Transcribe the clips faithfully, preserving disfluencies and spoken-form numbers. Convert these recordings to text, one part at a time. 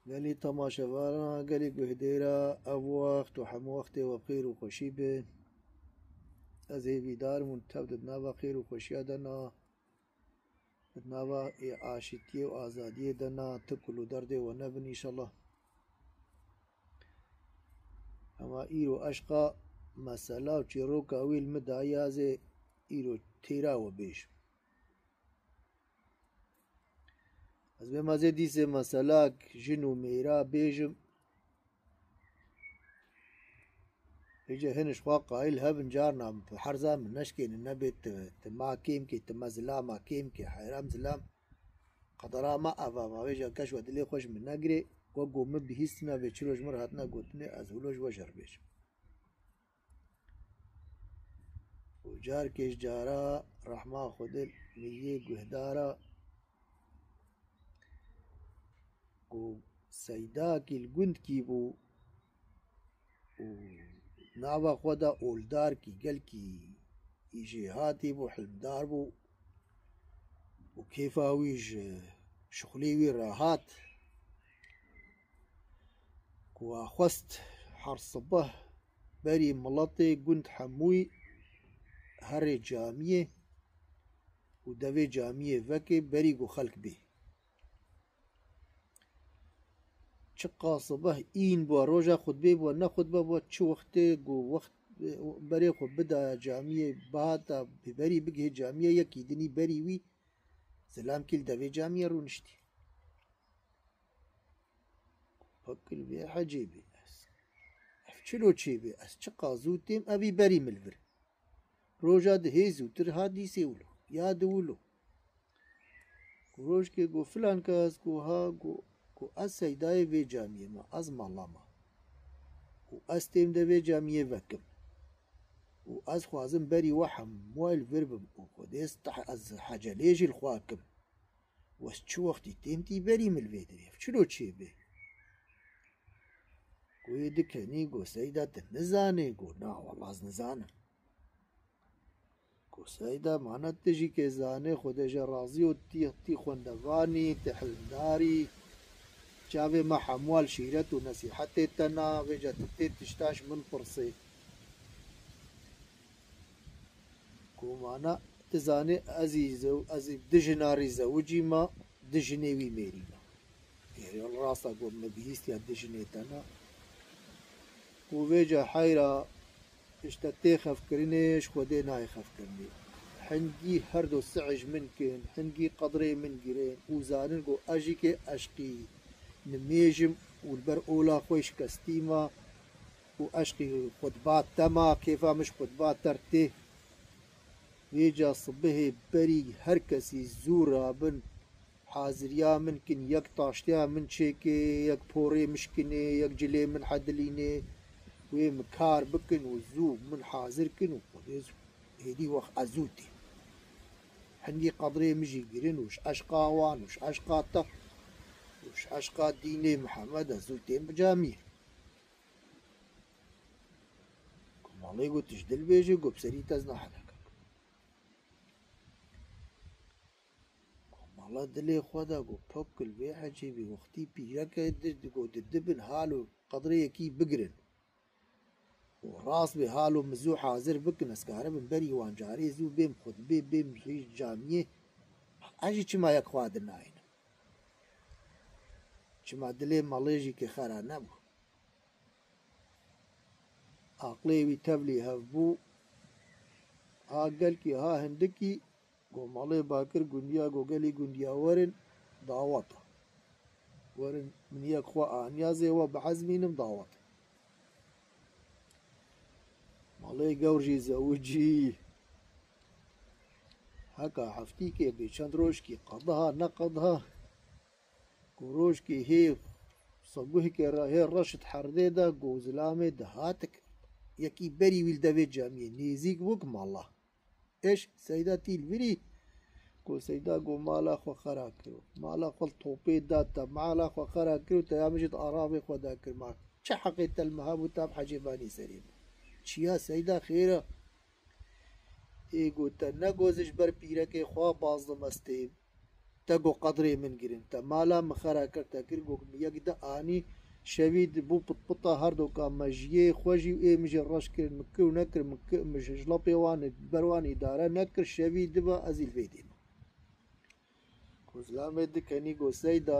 Gelî temaşevaran, gelî guhdêra, ev wext û hemû wextê we bi xêr û xweşî bin. Ez hêvîdar im hûn tev di nava xêr û xweşiya de ne, di nava ê aşîtiyê û azadiyê de ne, ti kul û derdê we nebin înşallah. Hema îro eşqa mesela û çîroka wî li min dayî, ez ê îro têra we bêjim. Ez bêm ez ê dîsê meselak jin û mêra bêjim. Hêce hin ji xwe qayîl hebin, carna bi herza min neşkênin, nebê ti, ti ma kêm kê, ti me zilama kêm kê, heyram zilam. Qedera me ev e, ma vêca keş we dilê xwe ji min negirê, we go min bihîstina vê çilo ji min re hatine gotinê, ez wilo ji we jî re bêjim. Û carkê ji cara rehma Xwedê li mîriyê guhdara ku seydakî li gundkî bû û nava xwe de oldarkî gelkî jêhatî bû, hilmdar bû û kêfa wî ji şixulê wî rehat. Ku axwest her sibeh berî miletê gund hemûyî herê camiyê û devê camiyê vekê berî ku xelk bê. Çiqa sibeh în bû, roja xutbê bû, ne xutbe bû, çi wextê ku wext berê xwe bidaya camiyê, bihata berî bigihê camiyê, yekî dinî berî wî zilamkî li devê camiyê rûniştî. Pekil vê hecê bê ez. Ev çilo çê bê ez çiqa zû têm, evî berî min li vir. Roja dihê zûtir ha dîsê wilo, ya di wilo. Ku rojkê got filan kes got ha, got, got ez seydayê vê camiyê me, ez mala me. Û ez têm de vê camiyê vekim. Û ez xwazim berî we hemû li vir bim û Xwedê ez teh-, ez hecelê jî li xwe kim. Wes çi wextî têm tî berî min li vê derê. Ev çilo çê bê? Ku yê dikenî, go seyda, tu nizanê? Go na, wela ez nizanim. Go seyda, mana tu jî kê zanê, Xwedê jê razî û tî, tî xwendevanî, tî hilmdarî. Çavê me hemû li şîret û nesîhetê te na, vêca tu tê tişta ji min pirsê. Ku mana, tu zanî, ez ê zew-, ez ê di jina rê zewicî me, di jinê wî mêrî me. Ê, rasta ku me bihîstiya di jinê te na. Ku vêca heyra işte tê xefkirinê, ji Xwedê nayê xefkirinê. Hingî her do sih ji min kin, hingî qedrê min girin û zanin ku ez jî kê eşqî nimêjim û li ber ola xwe şikestî me. Û eşqî xutba te ma, kêfa min ji xutba te re tê. Vêca sibihê berî her kesî zû rabin, haziriya min kin, yek taştiya min çêkê, yek porê min şikinê, yek cilê min hedilînê, wê min kar bikin û zû min hazir kin û Xwedê zû, êdî wext ez zû têm. Hingî qedrê min jî girin û ji eşqa wan û ji eşqa te û ji eşqa dînê Mihemed ez zû têm bi camiyê. Ku malê got, tu ji dil bêjî, got, bi serî te ez nahelek. Ku mala dilê xwe de got, pokil vê hecê bî, wextî pîreke di, di, got, di, di bin hal û qedrê yekî bigirin. Û rast bê hal û min zû hazir bikin, ez karibim berî wan carê zû bêm xutbê, bêm hî camiyê. Ez jî çima yek xwe dinayînim? Çima dilê malê jî kê xera nebû? Aqlê wî tevlî hev bû. Ha gelkî, ha hindikî, go malê bakir gundiya, go gelî gundiya werin daweta. Werin min yek xwe aniya zê we biezmînim dawet. Malê gewr jî zewicî. Heka heftîkê bê çend rojkî qediha, ne qediha. Ku rojkê hê sibûhkê re hê reş di herdê de, ku zilamê dihatik yekî berî wî li devê camiyê nêzîk bû ku mala. Êş seyda tî li virî, ku seyda ku mala xwe xera kiro. Mala xwe li topê da te, mala xwe xera kiro, te ya min jî di aravê xwe de kir. Ma çi heqê te li me hebû, te bi hecêbanî serê bû? Çiya seyda xêr e? Ê got, te negot ji ber pîrekê xwe bazdim ez têm. Te got qedrê min girin. Te mala min xera kir, te kir, got min yek di anî şevî di bû pitpita her doka me jiyê xwe jî û ê min jê reş kirin, min kir û nekir, min ki-, min ji jilapê wan, ber wan îdare nekir, şevî dibe ez î li vê dê me. Ku zilamê dikenî got Seyda,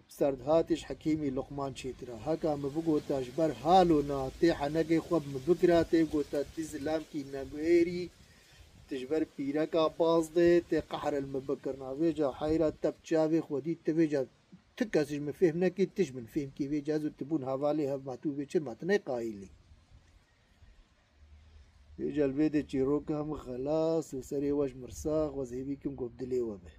bi serdhatî ji Hekîmî Luqman çêtir e. Heka min bigota ji ber halo na tê henekê xwe bi min bikira, tê gota tu zilamkî negêrî, tu ji ber pîreka baz dê, tê qehr li min bikirina. Vêca heyra te bi çavê xwe dît, tu vêca tu kes ji min fêhm nekî, tu ji min fêhm kî, vêca ez û tu bûn hevalê hev ma tu vê çi ma tu neyqayîlî. Vêca li vê dê çîroka min xelas û serê we ji mirsax, we zêvî kim got dilê we be.